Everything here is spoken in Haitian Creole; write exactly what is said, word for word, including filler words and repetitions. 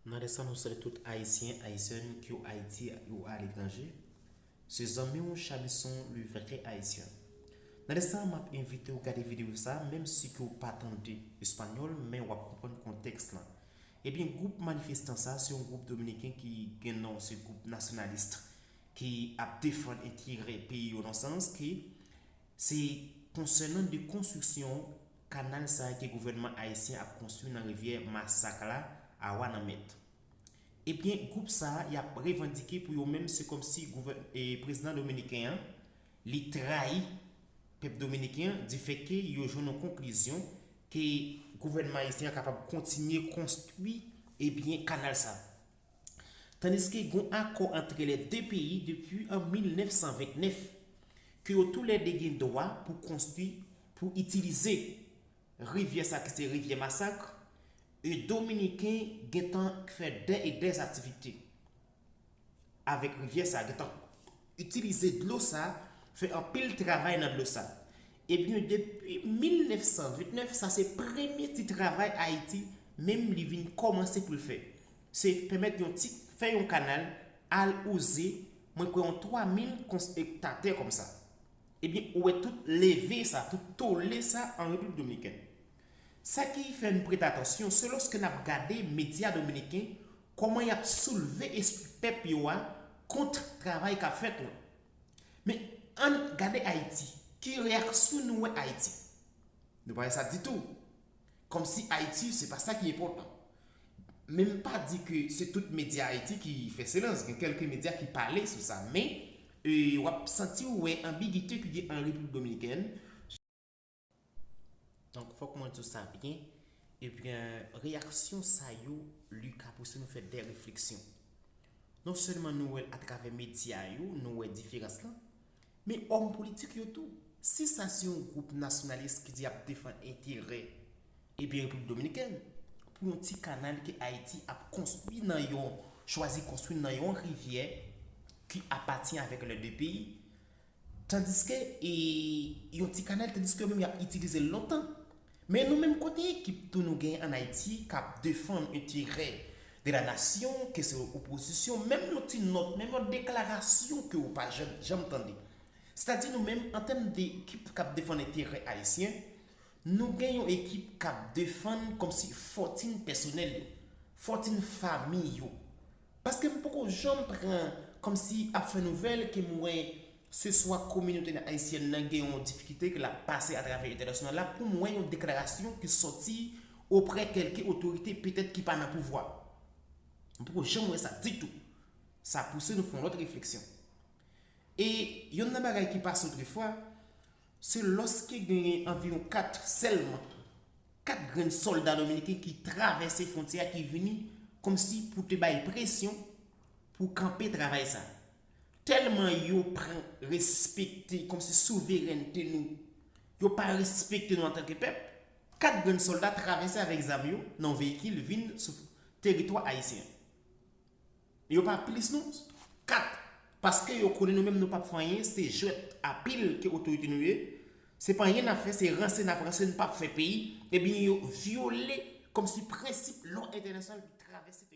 Nan lè sa, nou salye tout Ayisyen, Ayisyèn, ke w Ayiti ou aletranje. Se zanmi w Chamison, le vrai Haïtien. Nan lè sa, m ap envite w gade videyo sa, menm si ke w pa tande espanyòl, men w ap konprann kontèks lan. Ebyen, gwoup manifestan sa, se yon gwoup dominiken ki gen non, se gwoup nasyonalis ki ap defann enterè peyi yo nan sans ke se konsènan de konstriksyon kanal sa ke gouvènman ayisyen ap konstwi nan rivyè Masak la, Awa nan Mèt. Ebyen, gwoup sa a, y ap revandike pou yo menm, se kòmsi gouvè- e prezidan dominiken an, li trayi pèp dominiken an, difèt ke yo jwenn yon konklizyon ke gouvènman ayisyen an kapab kontinye konstwi, ebyen, kanal sa. Tandiske gen akò antre lè de peyi depi an mil nèf san vennèf ke yo toulède gen dwa pou konstwi, pou itilize rivyè sa ki se rivyè Masak, e dominiken gentan fè dè e dè aktivite avèk rivyè sa, gentan itilize dlo sa, fè anpil travay nan dlo sa. Ebyen, depi mil nèf san vennèf, sa se premye ti travay Ayiti, menm li vin kòmanse pou l fè. Se pèmèt yon ti, fè yon kanal, al oze, mwen kwè yon twa mil kons- ekta tè kòmsa. Ebyen, ou wè tout leve sa, tout tole sa an Repiblik Dominikèn. Sa ki fè n prete atansyon, se lòske n ap gade medya dominiken, kòman y ap soulve espri pèp yo a kont travay k ap fèt lan. Men, ann gade Ayiti. Ki reyaksyon nou wè Ayiti? Nou pa wè sa ditou. Kòmsi Ayiti, se pa sa ki enpòtan. Men m pa di ke se tout medya Ayiti ki fè silans. Gen kèlke medya ki pale sou sa. Men, e, w ap santi w wè anbigite ki gen an Repiblik Dominikèn. Donk, fòk mwen di w sa byen. Ebyen, reyaksyon sa yo, li ka pouse nou fè de refleksyon. Non sèlman nou wè l atravè medya yo, nou wè diferans lan, men òm politik yo tou. Si sa se yon gwoup nasyonalis ki di ap defann enterè, ebyen, Repiblik Dominikèn, pou yon ti kanal ke Ayiti ap konstwi nan yon, chwazi konstwi nan yon rivyè ki apatyen avèk lè de peyi, tandiske, e, yon ti kanal, tandiske yo menm y ap itilize l lontan. Men nou menm, kote ekip tou nou genyen ann Ayiti k ap defann enterè de la nasyon, ke se opozisyon, menm yon ti nòt, menm yon deklarasyon ke ou pa janm, janm tande. Sètadi nou menm, an tèm de ekip k ap defann enterè ayisyen, nou gen yon ekip k ap defann kòmsi fòtin pèsonèl yo, fòtin fanmi yo. Paske m poko janm pran kòmsi ap fè nouvèl ke m wè se swa kominote ayisyèn nan gen yon difikilte ke l ap pase atravè entènasyonal la pou m wè yon deklarasyon ki sòti oprè kèlke otorite petèt ki pa nan pouvwa. M poko janm wè sa ditou. Sa pouse nou fè yon lòt refleksyon. E yonn nan bagay ki pase otrefwa, se lòske genyen anviwon kat sèlman, kat grenn sòlda dominiken ki travèse fwontyè a, ki vini kòmsi pou te bay presyon pou kanpe travay sa. Tèlman yo pran respekte kòmsi souverènte nou, yo pa respekte nou antanke pèp, kat grenn sòlda travèse avèk zam yo nan yon veyikil vin sou teritwa ayisyen. Yo pa plis non, kat. Paske yo konnen nou menm nou p ap fè anyen, se jwèt a pil ke otorite nou ye. Se pa anyen n ap fè, se ranse n ap ranse, n p ap fè peyi. Ebyen, yo vyole kòmsi prensip lwa entènasyonal ki travèse